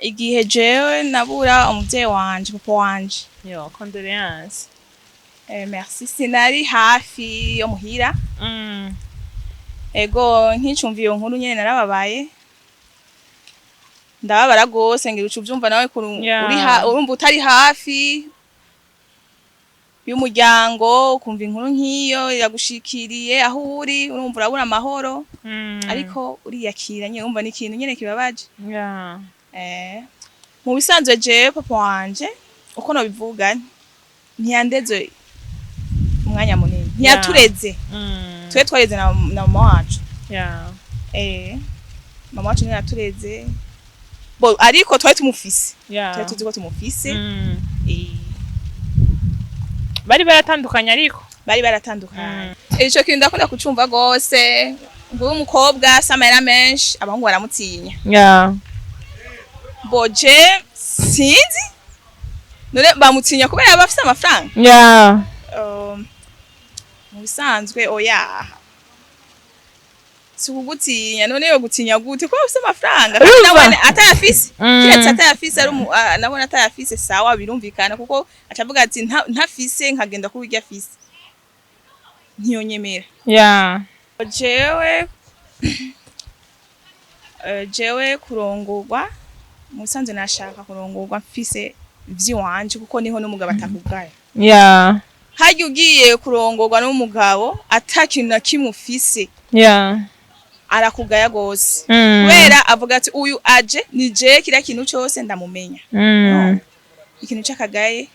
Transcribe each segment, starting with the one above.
Igihe jewe nabura umuvyeyi wanje, papa wanje. Yo, condoléances. Merci. Sinari hafi yo muhira. Ego, nkicumva iyo nkuru nyene narababaye, ndababara gose. Ngira uca uvyumva nawe kuru uri urumva utari hafi y'umuryango, ukumva inkuru nk'iyo iragushikiriye aho uri, urumva urabura amahoro. Ariko uriyakira nyene, urumva ni ikintu nyene kibabaje. Mu bisanzwe jewe papa wanje, uko nobivuga, ntiyandeze umwanya munini, ntiyatureze. Twe twareze na mama wacu. Mama wacu niwe yatureze bo, ariko twari tumufise. Twari tuzi ko tumufise. Bari baratandukanye ariko. Bari baratandukanye. Ico kintu ndakunda kucumva gose, ngo uyu umukobwa asa amahera menshi, abahungu baramutinya. Boje sinzi none bamutinya kubera aba afise amafaranga. Mu bisanzwe oya, si ukugutinya. None yo gutinya gute kuba afise amafaranga kandi Urumva? nawe atayafise? Kiretse atayafise, ari nabona atayafise, sawa, birumvikana, kuko acavuga ati ntafise nkagenda kuba iryo afise ntiyonyemera. Jewe kurongorwa, mu bisanzwe nashaka kurongorwa mfise ivy'iwanje, kuko niho n'umugabo atakugaya. Harya ugiye kurongorwa n'umugabo ata kintu na kimwe ufise, arakugaya gose, kubera avuga ati uyu aje ni je kiriya kintu cose ndamumenya. Ikintu c'akagaye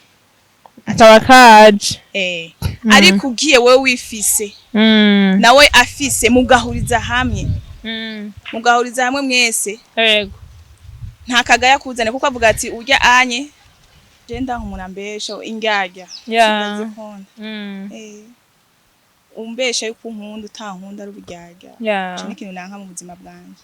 Kaba kaje. Ariko ugiye wewe wifise, nawe afise, mugahuriza hamwe, mugahuriza hamwe mwese, nta kagaya kuzane, kuko avuga ati urya anye je ndank'umuntu ambesha, indyarya sindazikunda. Umbesha yuko unkunda utankunda ari uburyarya. Ico ni ikintu nanka mu buzima bwanje.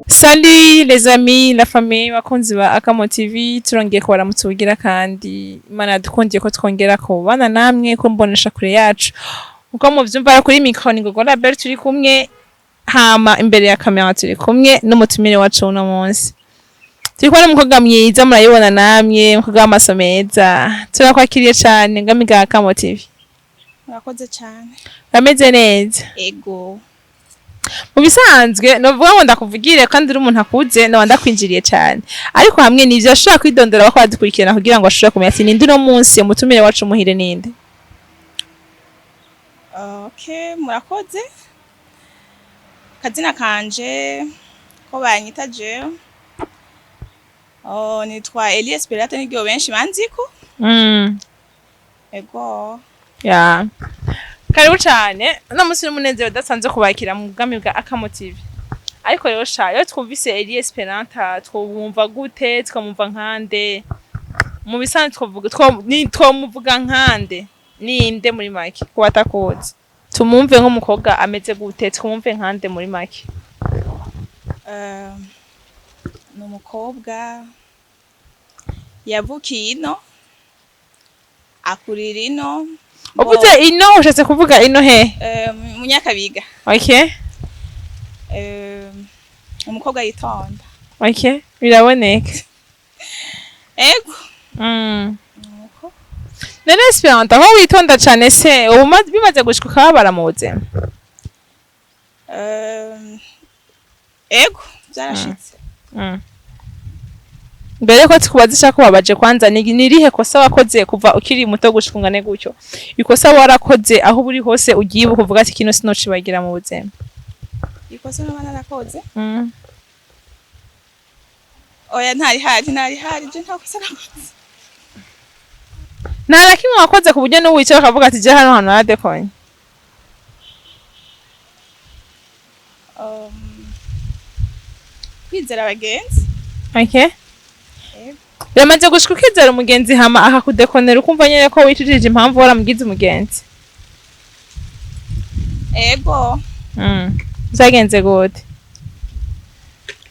Salut les amis, la famille, bakunzi ba Akamo TV, turongeye kubaramutsa ubugira kandi Imana yadukundiye ko twongera kubana namwe ko mbonesha kure yacu. Uko muvyumva kuri micro ni Gogo Label turi kumwe, hama imbere ya kamera turi kumwe n'umutumire wacu uno munsi. Turi kumwe n'umukobwa mwiza, murayibona namwe, umukobwa w'amaso meza. Turakwakiriye cane ngamiga Akamo TV. Murakoze cane. Urameze neza? Ego. Mu bisanzwe novuga ngo ndakuvugire kandi uri umuntu akuze, noba ndakwinjiriye cyane, ariko hamwe n'ivyo ashobora kwidondora bako badukurikirana kugira ngo ashobore kumenya ati ninde uno munsi umutumire wacu muhire ninde. Okay, murakoze. Kazina kanje ko banyita jewe, oh, nitwa Elias Esperata, niryo benshi banziko. Ego. Ya, karibu cane. Uno munsi n'umunezero udasanzwe kubakira mu bwami bwa Akamo TV. Ariko rero sha, iyo twumvise Elie Esperanta twumva gute? Twamumva nkande mu bisanzwe? Twovuga twomuvuga nkande? Ninde muri make ku batakuzi? Tumumve nk'umukobwa ameze gute? Twumve nkande muri make? Ni umukobwa yavukiye ino, akurira ino. Uvuze ino ushatse kuvuga ino he? Mu Nyakabiga. Umukobwa yitonda. Okay, biraboneka. Ego. Nuko. None Esperanta, aho witonda cane se, ubu bimaze gushika ukababara mu buzima? Ego, byarashitse. Mbere ko tukubaza icakubabaje, kwanza ni irihe kosa wakoze kuva ukiri muto gushika ungane gutyo, ikosa warakoze aho uri hose ugiye uvuga ati kino sinocibagira mu buzima? Ikosa noba narakoze? Oya, ntari hari, je nta kosa nakoze. Nta na kimwe wakoze ku buryo n'ubu wicara ukavuga ati je hano hantu naradekonye? Kwizera abagenzi. Ego. Biramaze gushika ukizera umugenzi hama akakudekonera, ukumva nyene ko wicujije impamvu waramugize umugenzi? Ego. Vyagenze gute?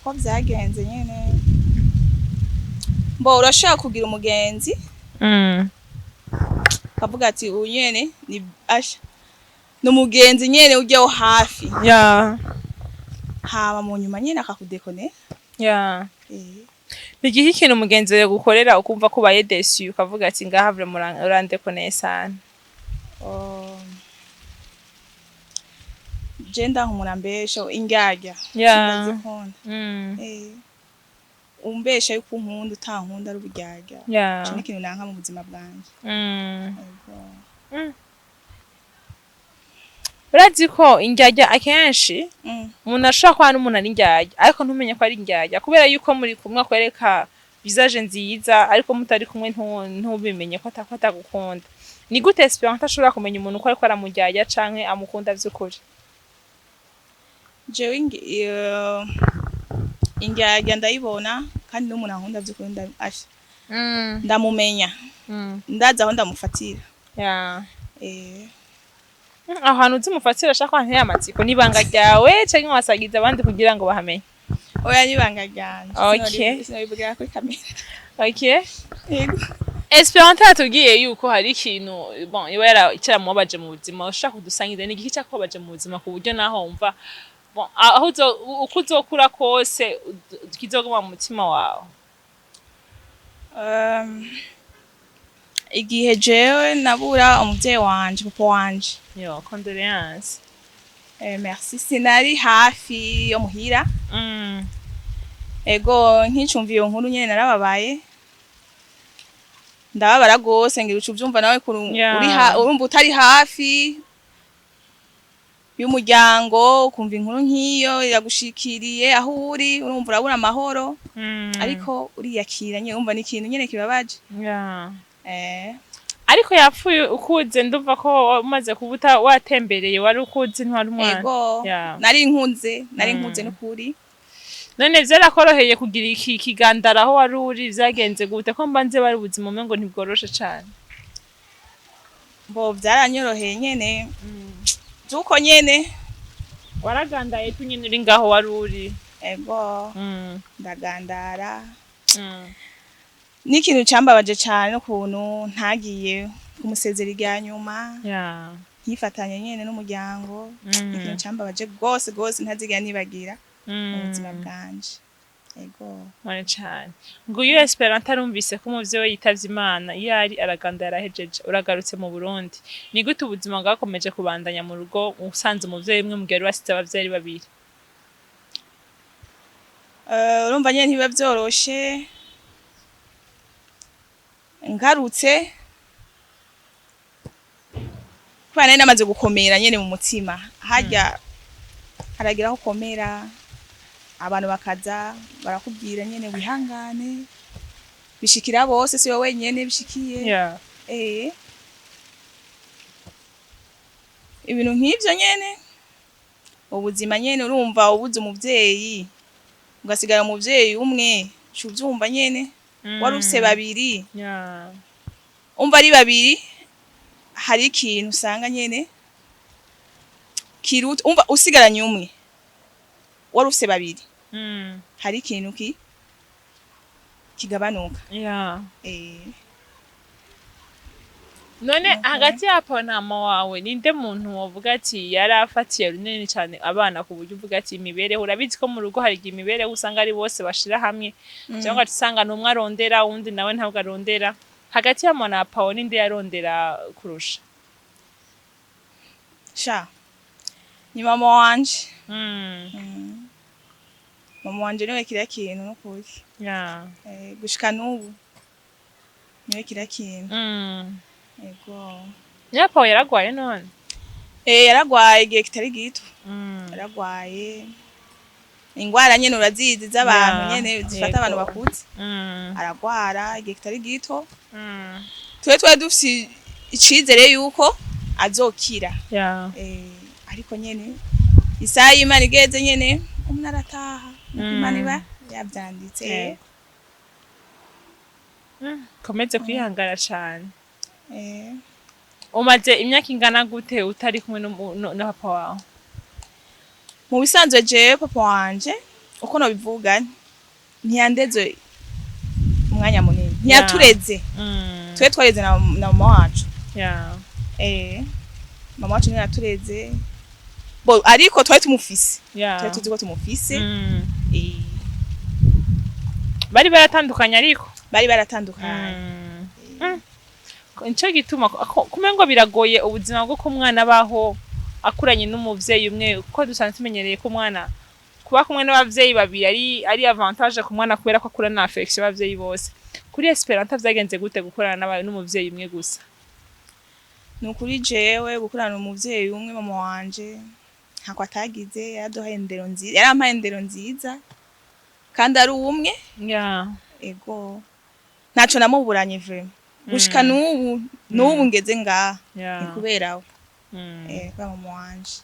Ko vyagenze nyene, mbo urashobora kugira umugenzi. Kavuga ati uyu nyene ni asha, ni umugenzi nyene ujyaho hafi. Hama mu nyuma nyene akakudekone. Ni igihe ikintu umugenzi wawe gukorera ukumva ko ubaye déçu, ukavuga ati ngaha vraiment urandekoneye sana? Je ndanka mbesha, indyarya. Sindazikunda. Umbesha yuko unkunda utankunda ari uburyarya. Ico ni ikintu nanka mu buzima bwanje. Ego. Urazi ko indyarya akenshi umuntu ashobora kuba n'umuntu ari indyarya, ariko ntumenye ko ari indyarya kubera yuko muri kumwe akwereka visage nziza, ariko mutari kumwe ntubimenye ko atagukunda. Ni gute Esperance ashobora kumenya umuntu ko ariko aramuryarya canke amukunda vy'ukuri? Jewe indyarya ndayibona, kandi n'umuntu ankunda vy'ukuri asha ndamumenya. Ndazi aho ndamufatira. Aho hantu uzi umufatira, ashaka ko anteye amatsiko, n'ibanga ryawe canke wasagiza abandi kugira ngo bahamenye? Oya, n'ibanga ryanje. Sinobivugira kuri kamera. Yego. Esperance yatubwiye yuko hari ikintu, bon, iba yara caramubabaje mu buzima. Ushaka kudusangiza ni igiki cakubabaje mu buzima ku buryo naho wumva, bon, aho uko uzokura kose kizoguma mu mutima wawe? Igihe jewe nabura umuvyeyi wanje, papa wanje. Yo, condoléances. Merci. Sinari hafi yo muhira. Ego, nkicumva iyo nkuru nyene narababaye, ndababara gose, ngira uca uvyumva nawe kuru uri urumva utari hafi y'umuryango, ukumva inkuru nk'iyo iragushikiriye aho uri, urumva urabura amahoro. Ariko uriyakira nyene, urumva ni ikintu nyene kibabaje. Ariko yapfuye ukuze, ndumva ko umaze kuba watembereye, wari ukuze, ntwari umwana. Ego. Nari nkunze, nari nkunze n'ukuri. None vyarakoroheye kugira iki kigandara aho wari uri? Vyagenze gute, ko mbanze bari ubuzima umengo ntibworoshe cane? Bo vyaranyoroheye nyene, vyuko nyene. Waragandaye tu nyene uri ngaho wari uri? Ego. Ndagandara. N'ikintu cambabaje cane n'ukuntu ntagiye kumusezera irya nyuma, nkifatanya nyene n'umuryango. Ikintu cambabaje gose gose ntazigera nibagira mu buzima bwanje, ego. Mone cane ngo iyo Esperance arumvise ko umuvyeyi we yitavye Imana, iyo ari araganda yarahejeje. Uragarutse mu Burundi, ni gute ubuzima bwakomeje kubandanya mu rugo usanze umuvyeyi umwe mu gihe wari wasize abavyeyi babiri? Urumva nyene ntibiba vyoroshe ngarutse, kubera nari namaze gukomera nyene mu mutima. Harya haragira aho ukomera, abantu bakaza barakubwira nyene wihangane, bishikira bose, si wowe wenyene bishikiye. Ibintu nk'ivyo nyene, ubuzima nyene, urumva ubuze umuvyeyi, ugasigara umuvyeyi umwe, uca uvyumva nyene, wari ufise babiri. Umva ari babiri, hari ikintu usanga nyene kiruta, umva usigaranye umwe wari ufise babiri. Hari ikintu kigabanuka. None hagati ya papa na mama wawe, ninde muntu wovuga ati yari afatiye runini cane abana, ku buryo uvuga ati imibereho, urabizi ko mu rugo hari igihe imibereho usanga ari bose bashira hamwe, cyangwa usanga n'umwe arondera, uwundi nawe ntabwo arondera? Hagati ya mama na papa, ninde yarondera kurusha? Sha, ni mama wanje. Mama wanje niwe kiriya kintu n'ukuri. Gushika n'ubu niwe kiriya kintu. Ego. Niba papa yaragwaye none? Yaragwaye igihe kitari gito. Yaragwaye ingwara nyene urazizi z'abantu nyene zifata abantu bakuze. Aragwara igihe kitari gito. Twe twari dufise icizere yuko azokira. Ariko nyene isaha y'Imana igeze nyene umuntu arataha. Nuko Imana iba yavyanditse. Komeze kwihangana cane. Umaze imyaka ingana gute utari kumwe na papa wawe? Mu bisanzwe jewe papa wanje, uko nobivuga, ntiyandeze umwanya munini, ntiyatureze. Twe twareze na mama wacu. Mama wacu niwe yatureze bo, ariko twari tumufise, twari tuzi ko tumufise. Bari baratandukanye ariko? Bari baratandukanye. Nico gituma kumengo biragoye ubuzima bwo ko umwana abaho akuranye n'umuvyeyi umwe, kuko dusanzwe tumenyereye ko umwana kuba kumwe n'abavyeyi babiri ari avantage ku mwana, kubera ko akura na affection y'abavyeyi bose. Kuri Esperanta vyagenze gute gukorana n'umuvyeyi umwe gusa? Ni ukuri, jewe gukorana umuvyeyi umwe, mama wanje, ntako atagize. Yaraduhaye indero nziza, yarampaye indero nziza kandi ari umwe. Ego, ntaco namuburanye vraiment gushika n'ubu ngeze ngaha, ni kubera we, kubera mama wanje.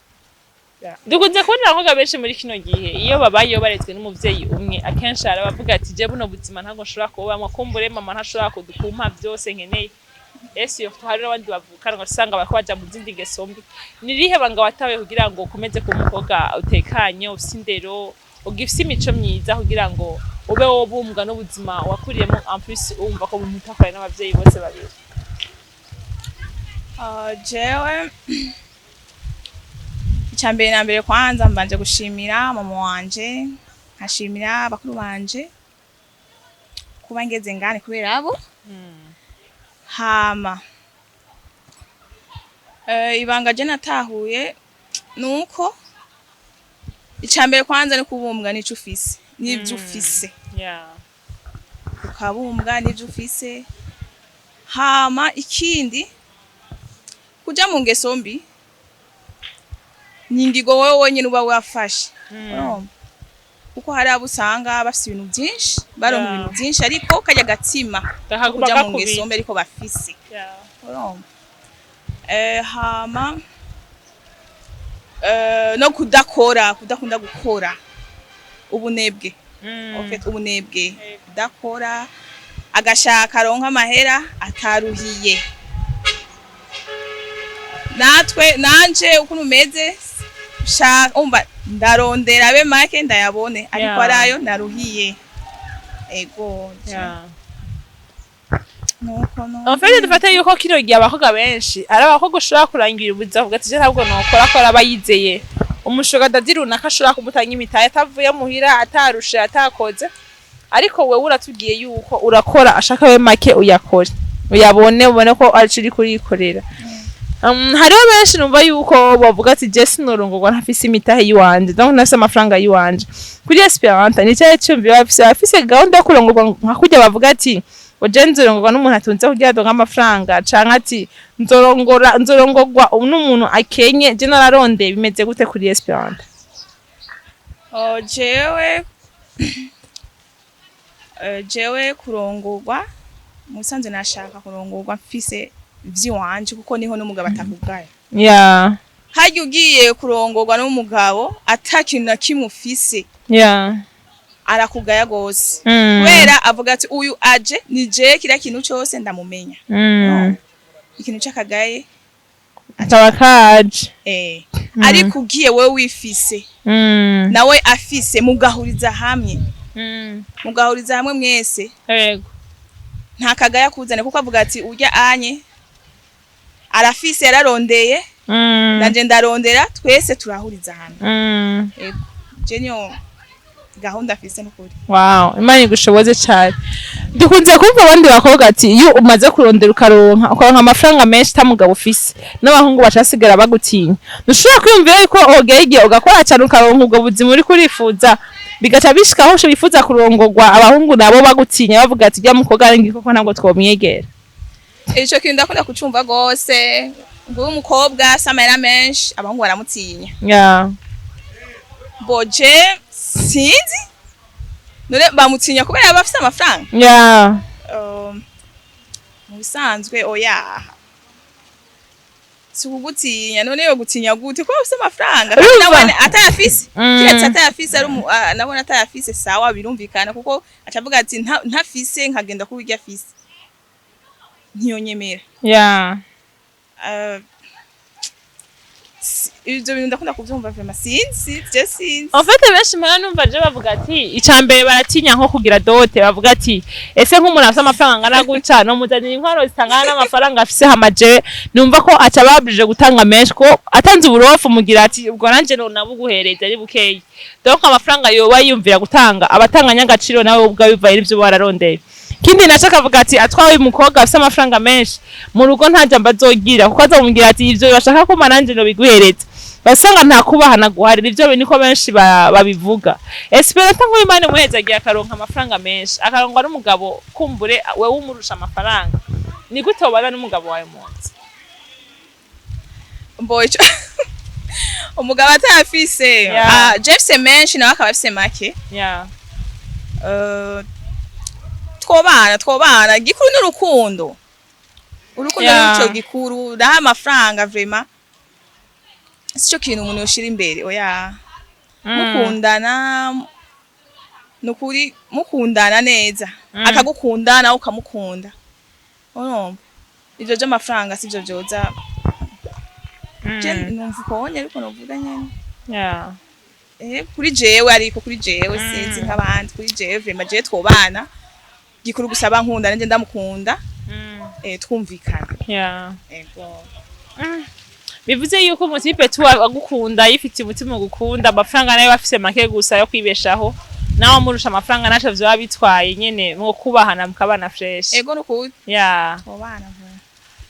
Dukunze kubona abakobwa benshi muri kino gihe, iyo babayeho baretswe n'umuvyeyi umwe, akenshi hari abavuga ati: "Je buno buzima ntabwo nshobora kububamwo, kumbure mama ntashobora kumpa vyose nkeneye." Ese iyo hari n'abandi bavukana ugasanga bariko baja mu zindi ngeso mbi, ni irihe banga watawe kugira ngo ukomeze kuba umukobwa utekanye, ufise indero, ugifise imico myiza, kugira ngo ube wobumbwa n'ubuzima wakuriyemo, en plus wumva ko mutakoranye n'abavyeyi bose babiri? Ah, jewe icya mbere na mbere, kwanza mbanje gushimira mama wanje, nkashimira bakuru banje kuba ngeze ngane kubera abo. Hama ibanga je natahuye nuko icya mbere kwanza ni kubumbwa n'ico ufise, n'ivyo ufise, ukabumbwa n'ivyo ufise. Hama ikindi, kuja mu ngeso mbi ni ingingo wowe wenyine uba wafashe. Urumva, kuko hari abo usanga bafise ibintu byinshi, baronka ibintu byinshi, ariko karya gatsima Kakaguma kuja mu gakubita. ngeso mbi ariko bafise. Urumva, hama no kudakora, kudakunda gukora, ubunebwe. En fait, ubunebwe, kudakora, agashaka aronka amahera ataruhiye. Natwe, nanje ukuntu umeze, umva, ndarondera abe make ndayabone, ariko arayo naruhiye. Ego. Nuko no En fait, dufate yuko kino gihe abakobwa benshi ari abakobwa ushobora kurangira ubuzima uvuga ati: "Je ntabwo nokora", ko araba yizeye umu sugar daddy runaka ashobora kumutanga imitahe atavuye muhira, atarushe, atakoze. Ariko wewe uratubwiye yuko urakora, ashaka we make uyakore, uyabone, ubone ko arico uriko urikorera. Hariho benshi numva yuko bavuga ati: "Je sinorongorwa ntafise imitahe yiwanje, donc ntafise amafaranga yiwanje." Kuri Esperanta ni cyahe cyumviro bafise? Gahunda yo kurongorwa nka kurya bavuga ati uje nzorongorwa n'umuntu atunze kugira adonke amafaranga, canke ati nzorongorwa n'umuntu akenye je nararondeye? Bimeze gute kuri Esperanta? Oh, jewe kurongorwa, musanze nashaka kurongorwa mfise ivy'iwanje, kuko niho n'umugabo atakugaya. Harya ugiye kurongorwa n'umugabo ata kintu na kimwe ufise, arakugaya gose, kubera avuga ati: "Uyu aje ni je kiriya kintu cose ndamumenya." Ikintu c'akagaye Kaba kaje. Ariko ugiye wewe wifise, nawe afise, mugahuriza hamwe, mugahuriza hamwe mwese, nta kagaya kuzane, kuko avuga ati: "Urya anye arafise, yararondeye, nanje ndarondera, twese turahuriza hamwe." Ego, je niyo gahunda afise n'ukuri. Wow, Imana igushoboze cyane. Dukunze kumva abandi bakobwa ati iyo umaze kurondera ukaronka amafaranga menshi ta mugabo ufise, n'abahungu bacasigara bagutinya. Ntushobora kwiyumvira yuko ogera igihe ugakora cyane, ukaronka ubwo buzima uriko urifuza, bigaca bishika aho wifuza kurongorwa, abahungu nabo bagutinya, bavuga ati: "Rya mukobwa ari koko ntabwo twomwegera"? Ico kintu ndakunda kucumva gose, ngo uyu umukobwa asa amahera menshi, abahungu baramutinya. Boje sinzi, none bamutinya kubera aba afise amafaranga? Mu bisanzwe oya, si ukugutinya. None yo gutinya gute kuba ufise amafaranga kandi Urumva? nawe atayafise? Kiretse atayafise, ari nabona atayafise, sawa, birumvikana, kuko acavuga ati: "Ntafise nkagenda kuba iryo afise, ntiyonyemera." Ivyo bintu ndakunda kuvyumva vraiment, sinzi, je sinzi. En fait, benshi mpora numva je bavuga ati ica mbere baratinya nko kugira dot, bavuga ati ese nk'umuntu afise amafaranga angana gutya nomuzanira inkwano zitangana n'amafaranga afise, hama je numva ko aca babujije gutanga menshi, ko atanze uburofu mugira ati ubwo nanje nonabuguhereza ari bukeyi. Donc amafaranga yoba yiyumvira gutanga abatanganya agaciro nawe ubwawe bivaye n'ivyo wararondeye. Kindi naco akavuga ati atwawe umukobwa afise amafaranga menshi mu rugo nta jambo azogira, kuko azomubwira ati ivyo bashaka ko nanje nobiguhereza, basanga nta kubahana guharira. Ivyo niko benshi babivuga. Esperance, nk'uyu Imana imuheza agiye akaronka amafaranga menshi, akarongwa n'umugabo kumbure wewe umurusha amafaranga, ni gute wobana n'umugabo wawe mu nzu? Mbo ico umugabo atayafise, ah, je mfise menshi nawe akaba afise make, twobana. Gikuru n'urukundo, urukundo nico gikuru. Naho amafaranga vraiment sico kintu umuntu yoshira imbere, oya. Mukundana nukuri, mukundana neza, akagukunda nawe ukamukunda, urumva ivyo vy'amafaranga sivyo vyoza. Je numva ukonye, ariko novuga nyene kuri jewe, ariko kuri jewe sinzi nk'abandi, kuri jewe vraiment jewe twobana, gikuru gusa bankunda nanje ndamukunda, twumvikana. Ego. Bivuze yuko umu type tu agukunda yifitiye umutima ugukunda, amafaranga nayo afise make gusa yo kwibeshaho, nawe amurusha amafaranga naco vyoba bitwaye, nyene mwo kubahana mukabana fresh. Ego, nukuri twobana vraiment.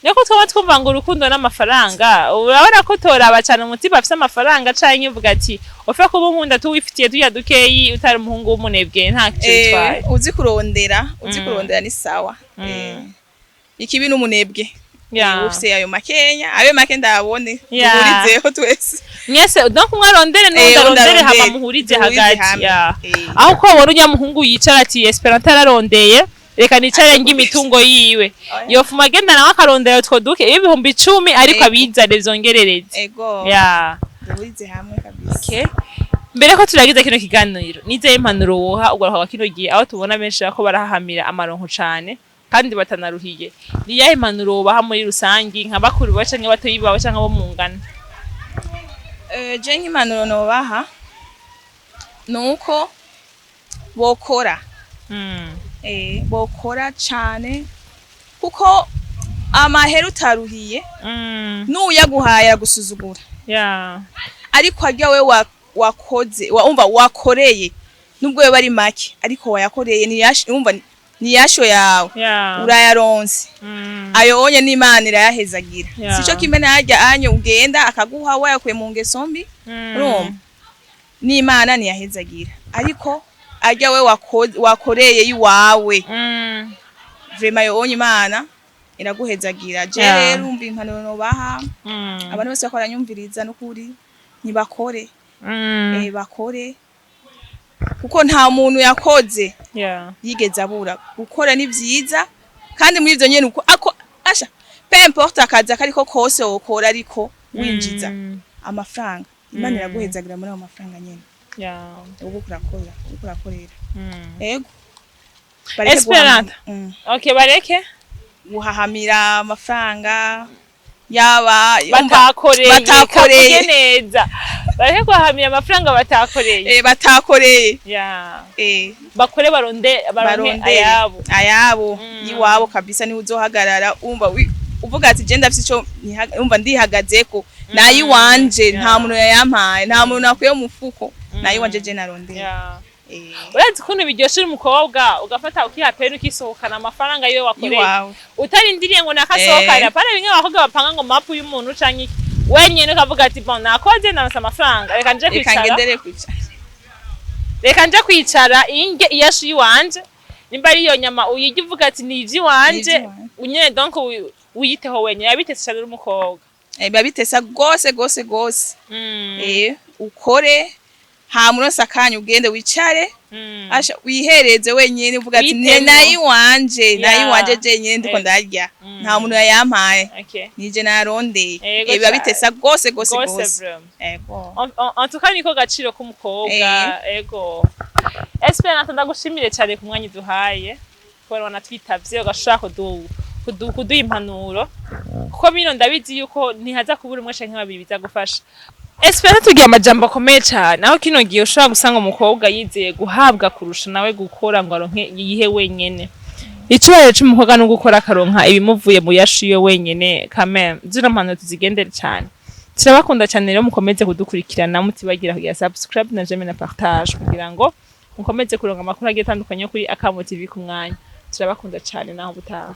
Niko twaba twumva ngo urukundo n'amafaranga, urabona ko toraba cane umu type afise amafaranga, canke uvuga ati ufe kuba unkunda tuwifitiye turya dukeyi, utari umuhungu w'umunebwe nta kico bitwaye. Uzi kurondera, uzi kurondera ni sawa. Ikibi n'umunebwe. Ufise ayo makenya, ayo make ndabone, duhurizeho twese. Mwese donc umwe arondere n'uwundi uwundi arondere, hama arondere. muhurize Duhurize hagati. hamwe. Aho ko wabona urya muhungu yicara ati Esperance ararondeye, reka nicare nge imitungo yiwe. Oya. Yofuma agenda nawe akarondera utwo duke 10,000, ariko abizane vyongerereze. Ego. Duhurize hamwe kabisa. Okay. Mbere ko turagize kino kiganiro, nizeye impanuro woha ugaruka kino gihe aho tubona benshi bako barahahamira amaronko cane kandi batanaruhiye, ni yahe impanuro wobaha muri rusangi nka bakuru bawe canke batoyi bawe canke abo mungana? Je nk'impanuro nobaha nuko bokora, bokora cane, kuko amahera utaruhiye n'uyaguhaye aragusuzugura, ariko arya we wakoze, umva wakoreye, nubwo yoba ari make ariko wayakoreye, umva ni yasho yawe, urayaronse, ayo onye n'Imana irayahezagira. Sico kimwe narya anyo ugenda akaguha wayakuye mu ngeso mbi. Urumva n'Imana ntiyahezagira, ariko arya we wakoreye iwawe, vraiment ayo onye Imana iraguhezagira. Je rero umva impanuro nobaha abantu bose bakora nyumviriza, n'ukuri ntibakore, bakore, kuko nta muntu yakoze yigeze abura. Gukora ni vyiza, kandi muri ivyo nyene uko ako asha peu importe akazi akariko kose wokora, ariko winjiza amafaranga, Imana iraguhezagira muri ayo mafaranga nyene uba urakora, uriko urakorera. Ego. Bareke Esperance. Okay, bareke guhahamira amafaranga yaba batakoreye. Batakoreye. Kavuge neza, bareke guhahamira amafaranga batakoreye. Batakoreye. Bakore, baronde, baronke barondere ayabo. Ayabo yiwabo kabisa, niho uzohagarara umva uvuga ati je ndafise ico umva ndihagazeko nayiwanje, nta muntu yayampaye, nta muntu nakuye mu mufuko, nayiwanje je narondeye. Urazi ukuntu biryoshe uri umukobwa ugafata ukiha peni ukisohokana amafaranga yiwe wakoreye, yiwawe, utarindiriye ngo nakasohokana? Pana bimwe abakobwa bapanga ngo mapu y'umuntu canke iki, wenyene ukavuga ati bon, nakoze naronse amafaranga, reka nje reka kwicara, ngendere kwicara, reka nje kwicara inge iyashu yiwanje, nimba ari iyo nyama uyirya uvuga ati ni ivy'iwanje. Ni ivy'iwanje. Nyene donc wiyiteho wenyene, yabitese cane uri umukobwa. Biba bitesa gose gose gose. Ukore, hama uronse akanya ugende wicare, asha wihereze wenyene uvuga ati Witemo. Nayiwanje, nayiwanje je nyene ndiko ndarya, nta muntu yayampaye, nije narondeye. Ego biba cane. bitesa gose gose gose gose. Vraiment. Ego. En tout cas niko gaciro k'umukobwa. Ego. Esperance, ndagushimire cyane ku mwanya uduhaye, kubera wanatwitavye ugashobora kuduha impanuro, kuko bino ndabizi yuko ntihaza kubura umwe canke babiri bizagufasha. Esperance tugiye amajambo akomeye cyane, aho kino gihe ushobora gusanga umukobwa yizeye guhabwa kurusha nawe gukora ngo aronke yihe wenyene. Icyubahiro c'umukobwa no gukora akaronka ibimuvuye mu yashiye wenyene. Kame zino mpano tuzigendere cyane. Turabakunda cyane rero, mukomeze kudukurikirana, mutibagira kugira subscribe na j'aime na partage kugira ngo mukomeze kuronka amakuru agiye atandukanye yo kuri Akamo TV ku mwanya. Turabakunda cyane, naho ubutaha.